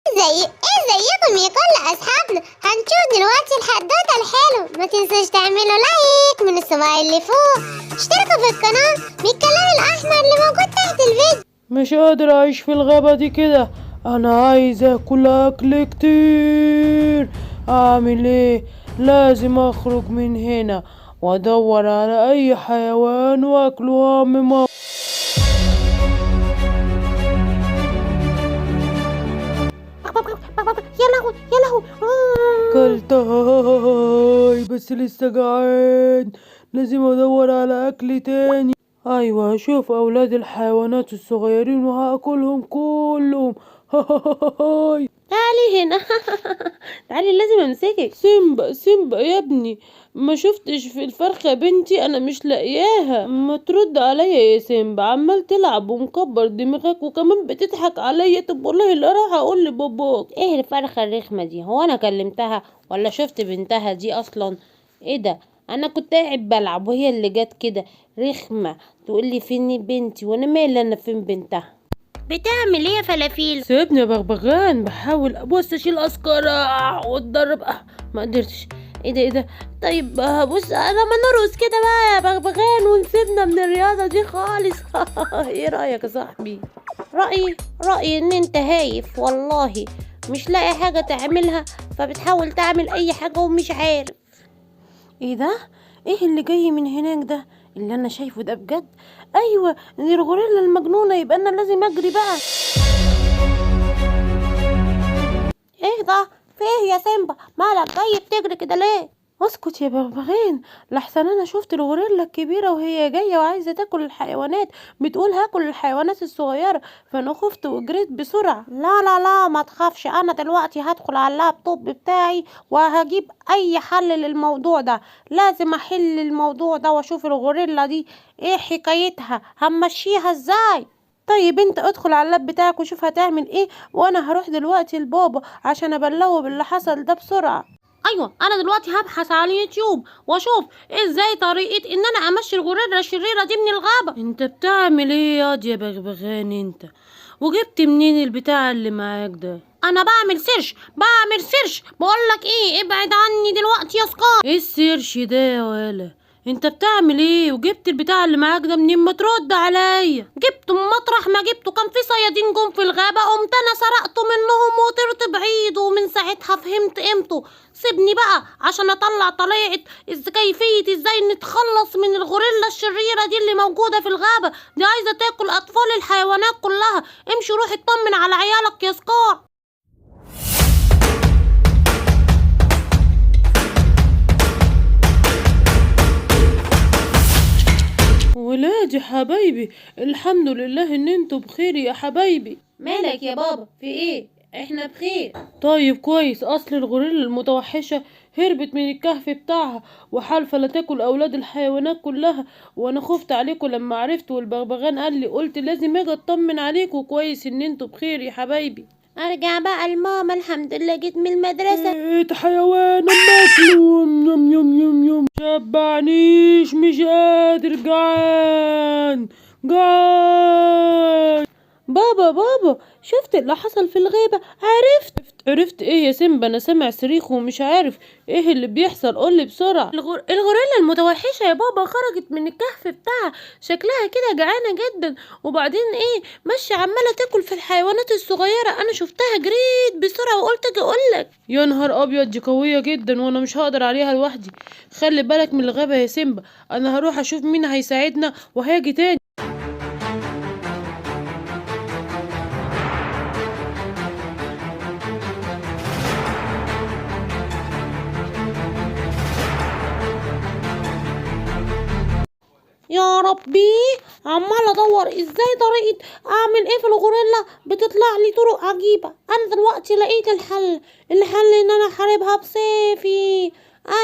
ازيكم يا كل اصحابنا. هنشوف دلوقتي الحدوته الحلو. ما تنسوش تعملوا like من الصباع اللي فوق، اشتركوا في القناه بالكلام الاحمر اللي موجود تحت الفيديو. مش قادر اعيش في الغابة دي كده، انا عايز اكل اكل كتير. اعمل ايه؟ لازم اخرج من هنا وادور على اي حيوان واكله. ماما يا لهوي يا لهوي، كلتها بس لسه جعان، لازم ادور على اكل تاني. ايوه هشوف اولاد الحيوانات الصغيرين وهاكلهم كلهم. تعالي هنا. تعالي لازم امسكك. سيمبا سيمبا يا ابني، ما شفتش في الفرخة يا بنتي؟ انا مش لاقياها. ما ترد عليا يا سيمبا، عمال تلعب ومكبر دماغك وكمان بتضحك عليا. طب والله لا راح اقول لباباك. ايه الفرخة الرخمة دي؟ هو انا كلمتها ولا شفت بنتها دي اصلا؟ ايه ده؟ انا كنت قاعد بلعب وهي اللي جت كده رخمة تقول لي فين بنتي، وانا مالي انا فين بنتها؟ بتعمل ايه يا فلافيل؟ سيبني يا بغبغان، بحاول ابص اشيل اذكار واتدرب، ما قدرتش. ايه ده ايه ده؟ طيب بص انا ما نرقص كده بقى يا بغبغان ونسيبنا من الرياضة دي خالص. ايه رأيك يا صاحبي؟ رأيي ان انت هايف والله، مش لاقي حاجة تعملها فبتحاول تعمل اي حاجة ومش عارف. ايه ده؟ ايه اللي جاي من هناك ده؟ اللي انا شايفه ده بجد؟ ايوه دي الغوريلا المجنونة، يبقى انا لازم اجري بقى. ايه ده؟ في ايه يا سيمبا؟ مالك جاي بتجري كده ليه؟ اسكت يا بغبغان، لحسن انا شفت الغوريلا الكبيرة وهي جاية وعايزة تاكل الحيوانات، بتقول هاكل الحيوانات الصغيرة، فانا خفت وجريت بسرعة. لا لا لا ما تخافش، انا دلوقتي هدخل على اللابتوب بتاعي وهجيب اي حل للموضوع ده. لازم احل الموضوع ده واشوف الغوريلا دي ايه حكايتها، همشيها ازاي. طيب انت ادخل على اللاب بتاعك وشوف هتعمل ايه، وانا هروح دلوقتي لبابا عشان ابلغه باللي حصل ده بسرعة. ايوه انا دلوقتي هبحث على اليوتيوب واشوف ازاي طريقة ان انا امشي الغوريلا الشريرة دي من الغابة. انت بتعمل ايه ياض يا بغبغان انت؟ وجبت منين البتاع اللي معاك ده؟ انا بعمل search، بعمل search. بقولك ايه، ابعد عني دلوقتي يا سكار. ايه ال search ده يا ولا؟ انت بتعمل ايه وجبت البتاع اللي معاك ده منين؟ ما ترد عليا. جبته من مطرح ما جبته، كان في صيادين جم في الغابة قمت انا سرقته منهم وطرت بعيد، ومن ساعتها فهمت قيمته. سيبني بقى عشان اطلع طريقة كيفية ازاي نتخلص من الغوريلا الشريرة دي اللي موجودة في الغابة دي، عايزة تاكل اطفال الحيوانات كلها. امشي روح اطمن على عيالك يا سكار. ولادي حبايبي، الحمد لله ان انتوا بخير يا حبايبي. مالك يا بابا؟ في ايه؟ احنا بخير. طيب كويس، اصل الغوريلا المتوحشة هربت من الكهف بتاعها وحالفة لا تاكل اولاد الحيوانات كلها، وانا خفت عليكم لما عرفت، والبغبغان قال لي، قلت لازم اجي اطمن عليكم. كويس ان انتوا بخير يا حبايبي. ارجع بقى لماما، الحمد لله جيت من المدرسة. ايه حيوان اما اكله، يوم يوم يوم يوم، شبعنيش، مش قادر، جعان جعان. بابا بابا، شفت اللي حصل في الغابة؟ عرفت ايه يا سيمبا؟ انا سامع صريخ ومش عارف ايه اللي بيحصل، قولي بسرعة. الغوريلا المتوحشة يا بابا خرجت من الكهف بتاعها، شكلها كده جعانة جدا، وبعدين ايه ماشية عمالة تاكل في الحيوانات الصغيرة. انا شفتها جريت بسرعة وقلت اجي اقولك. يا نهار ابيض، دي قوية جدا وانا مش هقدر عليها لوحدي. خلي بالك من الغابة يا سيمبا، انا هروح اشوف مين هيساعدنا وهاجي تاني. يا ربي، عمال ادور ازاي طريقة اعمل ايه في الغوريلا، بتطلع لي طرق عجيبة. انا دلوقتي لقيت الحل، الحل ان انا احاربها بسيفي.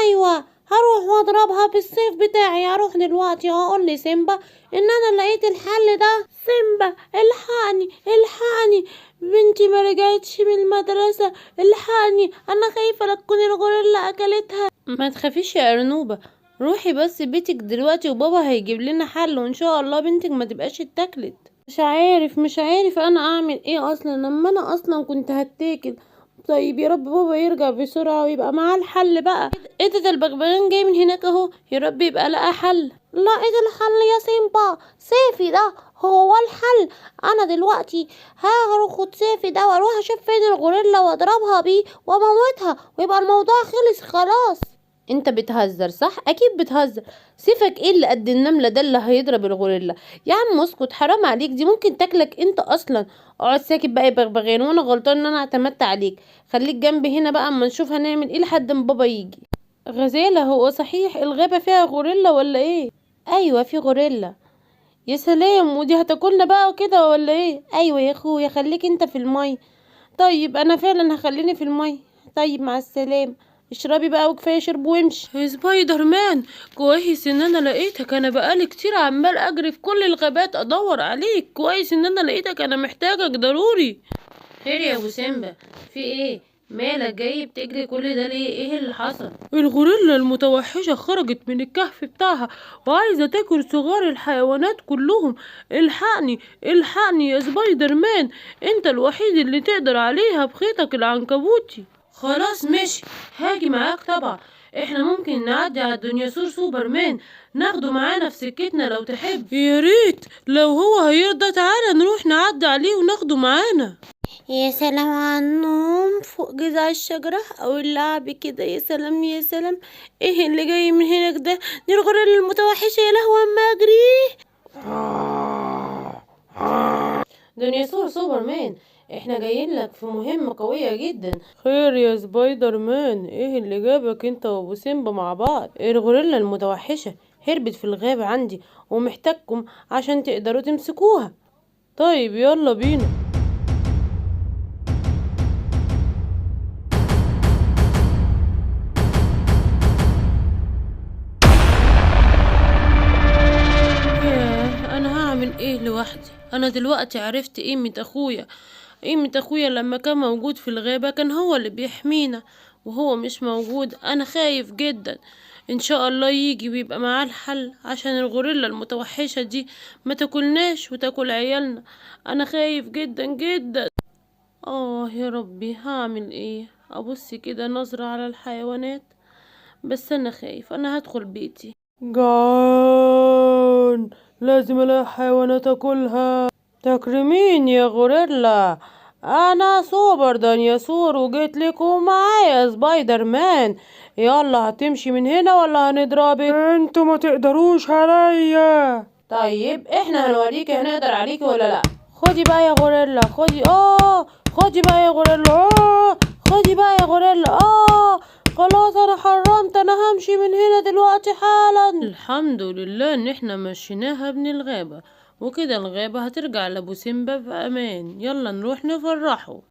ايوه هروح واضربها بالسيف بتاعي. هروح دلوقتي هقول لسيمبا ان انا لقيت الحل ده. سيمبا الحقني الحقني، بنتي ما رجعتش من المدرسة، الحقني، انا خايفة لا تكون الغوريلا اكلتها. ما تخافيش يا ارنوبة، روحي بس بيتك دلوقتي وبابا هيجيب لنا حل، وان شاء الله بنتك ما تبقاش اتاكلت. مش عارف انا اعمل ايه اصلا لما انا اصلا كنت هتاكل. طيب يا رب بابا يرجع بسرعة ويبقى معاه الحل بقى. ايه ده البغبغان جاي من هناك اهو، يا رب يبقى لقى حل. لقيت الحل يا سيمبا، سيفي ده هو الحل. انا دلوقتي هاخد سيفي ده واروح اشوف فين الغوريلا واضربها بيه واموتها، ويبقى الموضوع خلص خلاص. انت بتهزر صح؟ اكيد بتهزر. سيفك ايه اللي قد النملة ده اللي هيضرب الغوريلا؟ يا عم اسكت، حرام عليك، دي ممكن تاكلك انت اصلا. اقعد ساكت بقى يا بغبغان، وانا غلطان ان انا اعتمدت عليك. خليك جنبي هنا بقى اما نشوف هنعمل ايه لحد ما بابا يجي. غزالة، هو صحيح الغابة فيها غوريلا ولا ايه؟ ايوه في غوريلا. يا سلام، ودي هتاكلنا بقى وكده ولا ايه؟ ايوه يا اخويا، خليك انت في المي. طيب انا فعلا هخليني في المي. طيب مع السلامة، اشربي بقى وكفاية شرب وامشي. يا سبايدر مان، كويس ان انا لقيتك، انا بقالي كتير عمال اجري في كل الغابات ادور عليك. كويس ان انا لقيتك، انا محتاجك ضروري. خير يا ابو سيمبا، في ايه؟ مالك جاي بتجري كل ده ليه؟ ايه اللي حصل؟ الغوريلا المتوحشة خرجت من الكهف بتاعها وعايزة تاكل صغار الحيوانات كلهم. الحقني الحقني يا سبايدر مان، انت الوحيد اللي تقدر عليها بخيطك العنكبوتي. خلاص ماشي، هاجي معاك طبعا. احنا ممكن نعدي على الدنياسور سوبرمان ناخده معانا في سكتنا لو تحب. يا ريت لو هو هيرضى، تعالى نروح نعدي عليه وناخده معانا. يا سلام على النوم فوق جذع الشجرة او اللعب كده، يا سلام يا سلام. ايه اللي جاي من هناك ده؟ دي الغوريلا المتوحشة، يا لهوي اما اجري. دنياسور سوبرمان، احنا جايين لك في مهمة قوية جدا. خير يا سبايدر مان، ايه اللي جابك انت وابو سيمبا مع بعض؟ الغوريلا المتوحشة هربت في الغابة عندي ومحتاجكم عشان تقدروا تمسكوها. طيب يلا بينا. ياه، انا هعمل ايه لوحدي؟ انا دلوقتي عرفت قيمة اخويا. قيمة اخويا لما كان موجود في الغابة كان هو اللي بيحمينا، وهو مش موجود انا خايف جدا. ان شاء الله يجي ويبقى معاه الحل عشان الغوريلا المتوحشة دي ما تاكلناش وتاكل عيالنا. انا خايف جدا جدا. يا ربي هعمل ايه؟ ابص كده نظرة على الحيوانات، بس انا خايف. انا هدخل بيتي. جعان، لازم الاقي حيوانات اكلها. تكرمين يا غوريلا، انا سوبر ديناصور وجيت لكم معايا سبايدر مان. يلا هتمشي من هنا ولا هنضربك؟ انتوا ما تقدروش عليا. طيب احنا هنوريكي هنقدر عليكي ولا لا. خدي بقى يا غوريلا، خدي. خدي بقى يا غوريلا. خدي بقى يا غوريلا. خلاص انا حرمت، انا همشي من هنا دلوقتي حالا. الحمد لله ان احنا مشيناها من الغابة، وكده الغابة هترجع لابو سيمبا في امان. يلا نروح نفرحه.